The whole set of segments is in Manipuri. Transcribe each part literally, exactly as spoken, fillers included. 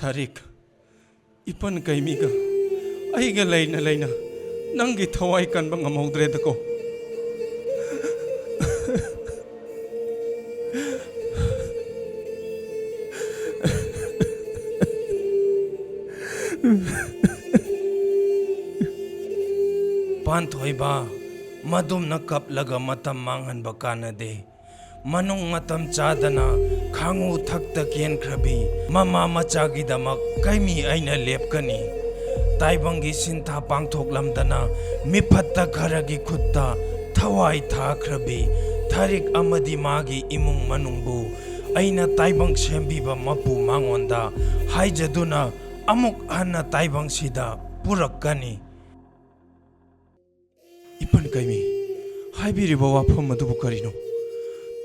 ꯊꯥꯔꯤꯛ, ꯏꯄꯟ ꯀꯩꯃꯤꯒ ꯑꯩꯒ ꯂꯩꯅ ꯂꯩꯅ ꯅꯪꯒꯤ ꯊꯋꯥꯏ ꯀꯟꯕ ꯉꯝꯍꯧꯗ꯭ꯔꯦꯗꯀꯣ꯫ ꯄꯥꯟꯊꯣꯏꯕ, ꯃꯗꯨꯝꯅ ꯀꯞꯂꯒ ꯃꯇꯝ ꯃꯥꯡꯍꯟꯕ ꯀꯥꯟꯅꯗꯦ꯫ ꯃꯅꯨꯡ ꯃꯇꯝ ꯆꯥꯗꯅ ꯈꯥꯉꯨ ꯊꯛꯇ ꯀꯦꯟꯈ꯭ꯔꯕꯤ ꯃꯃꯥ ꯃꯆꯥꯒꯤꯗꯃꯛ ꯀꯩꯃꯤ ꯑꯩꯅ ꯂꯦꯞꯀꯅꯤ꯫ ꯇꯥꯏꯕꯪꯒꯤ ꯁꯤꯟꯊꯥ ꯄꯥꯡꯊꯣꯛꯂꯝꯗꯅ ꯃꯤꯐꯠꯇ ꯈꯔꯒꯤ ꯈꯨꯠꯇ ꯊꯋꯥꯏ ꯊꯥꯈ꯭ꯔꯕꯤ ꯊꯥꯔꯤꯛ ꯑꯃꯗꯤ ꯃꯥꯒꯤ ꯏꯃꯨꯡ ꯃꯅꯨꯡꯕꯨ ꯑꯩꯅ ꯇꯥꯏꯕꯪ ꯁꯦꯝꯕꯤꯕ ꯃꯄꯨ ꯃꯉꯣꯟꯗ ꯍꯥꯏꯖꯗꯨꯅ ꯑꯃꯨꯛ ꯍꯟꯅ ꯇꯥꯏꯕꯪꯁꯤꯗ ꯄꯨꯔꯛꯀꯅꯤ꯫ ꯏꯄꯟ ꯀꯩꯃꯤ, ꯍꯥꯏꯕꯤꯔꯤꯕ ꯋꯥꯐꯝ ꯑꯗꯨꯕꯨ ꯀꯔꯤꯅꯣ?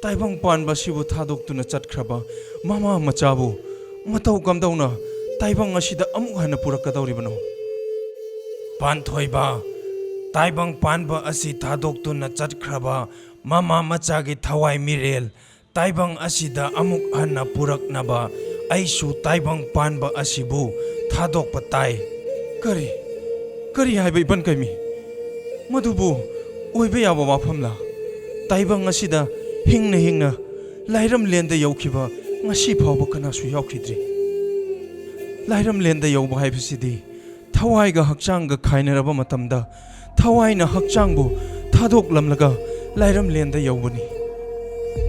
ꯇꯥꯏꯕꯪ ꯄꯥꯟꯕ ꯑꯁꯤꯕꯨ ꯊꯥꯗꯣꯛꯇꯨꯅ ꯆꯠꯈ꯭ꯔꯕ ꯃꯃꯥ ꯃꯆꯥꯕꯨ ꯃꯇꯧ ꯀꯝꯗꯧꯅ ꯇꯥꯏꯕꯪ ꯑꯁꯤꯗ ꯑꯃꯨꯛ ꯍꯟꯅ ꯄꯨꯔꯛꯀꯗꯧꯔꯤꯕꯅꯣ? ꯄꯥꯟꯊꯣꯏꯕ, ꯇꯥꯏꯕꯪ ꯄꯥꯟꯕ ꯑꯁꯤ ꯊꯥꯗꯣꯛꯇꯨꯅ ꯆꯠꯈ꯭ꯔꯕ ꯃꯃꯥ ꯃꯆꯥꯒꯤ ꯊꯋꯥꯏ ꯃꯤꯔꯦꯜ ꯇꯥꯏꯕꯪ ꯑꯁꯤꯗ ꯑꯃꯨꯛ ꯍꯟꯅ ꯄꯨꯔꯛꯅꯕ ꯑꯩꯁꯨ ꯇꯥꯏꯕꯪ ꯄꯥꯟꯕ ꯑꯁꯤꯕꯨ ꯊꯥꯗꯣꯛꯄ ꯇꯥꯏ꯫ ꯀꯔꯤ? ꯀꯔꯤ ꯍꯥꯏꯕ ꯏꯄꯟ ꯀꯩꯃꯤ? ꯃꯗꯨꯕꯨ ꯑꯣꯏꯕ ꯌꯥꯕ ꯋꯥꯐꯝꯂꯥ? ꯇꯥꯏꯕꯪ ꯑꯁꯤꯗ ꯍꯤꯡꯅ ꯍꯤꯡꯅ ꯂꯥꯏꯔꯝꯂꯦꯟꯗ ꯌꯧꯈꯤꯕ ꯉꯁꯤ ꯐꯥꯎꯕ ꯀꯅꯥꯁꯨ ꯌꯥꯎꯈꯤꯗ꯭ꯔꯤ꯫ ꯂꯥꯏꯔꯝꯂꯦꯟꯗ ꯌꯧꯕ ꯍꯥꯏꯕꯁꯤꯗꯤ ꯊꯋꯥꯏꯒ ꯍꯛꯆꯥꯡꯒ ꯈꯥꯏꯅꯔꯕ ꯃꯇꯝꯗ ꯊꯋꯥꯏꯅ ꯍꯛꯆꯥꯡꯕꯨ ꯊꯥꯗꯣꯛꯂꯝꯂꯒ ꯂꯥꯏꯔꯝꯂꯦꯟꯗ ꯌꯧꯕꯅꯤ꯫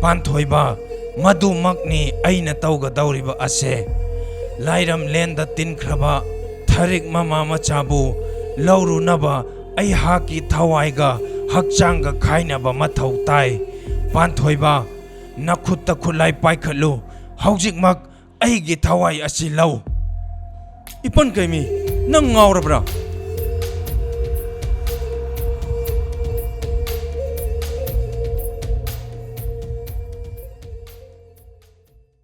ꯄꯥꯟꯊꯣꯏꯕ, ꯃꯗꯨꯃꯛꯅꯤ ꯑꯩꯅ ꯇꯧꯒꯗꯧꯔꯤꯕ ꯑꯁꯦ꯫ ꯂꯥꯏꯔꯝꯂꯦꯟꯗ ꯇꯤꯟꯈ꯭ꯔꯕ ꯊꯥꯔꯤꯛ ꯃꯃꯥ ꯃꯆꯥꯕꯨ ꯂꯧꯔꯨꯅꯕ ꯑꯩꯍꯥꯛꯀꯤ ꯊꯋꯥꯏꯒ ꯍꯛꯆꯥꯡꯒ ꯈꯥꯏꯅꯕ ꯃꯊꯧ ꯇꯥꯏ꯫ ꯄꯥꯟꯊꯣꯏꯕ, ꯅꯈꯨꯠꯇ ꯈꯨꯠꯂꯥꯏ ꯄꯥꯏꯈꯠꯂꯨ꯫ ꯍꯧꯖꯤꯛꯃꯛ ꯑꯩꯒꯤ ꯊꯋꯥꯏ ꯑꯁꯤ ꯂꯧ꯫ ꯏꯄꯟ ꯀꯩꯃꯤ, ꯅꯪ ꯉꯥꯎꯔꯕ꯭ꯔꯥ?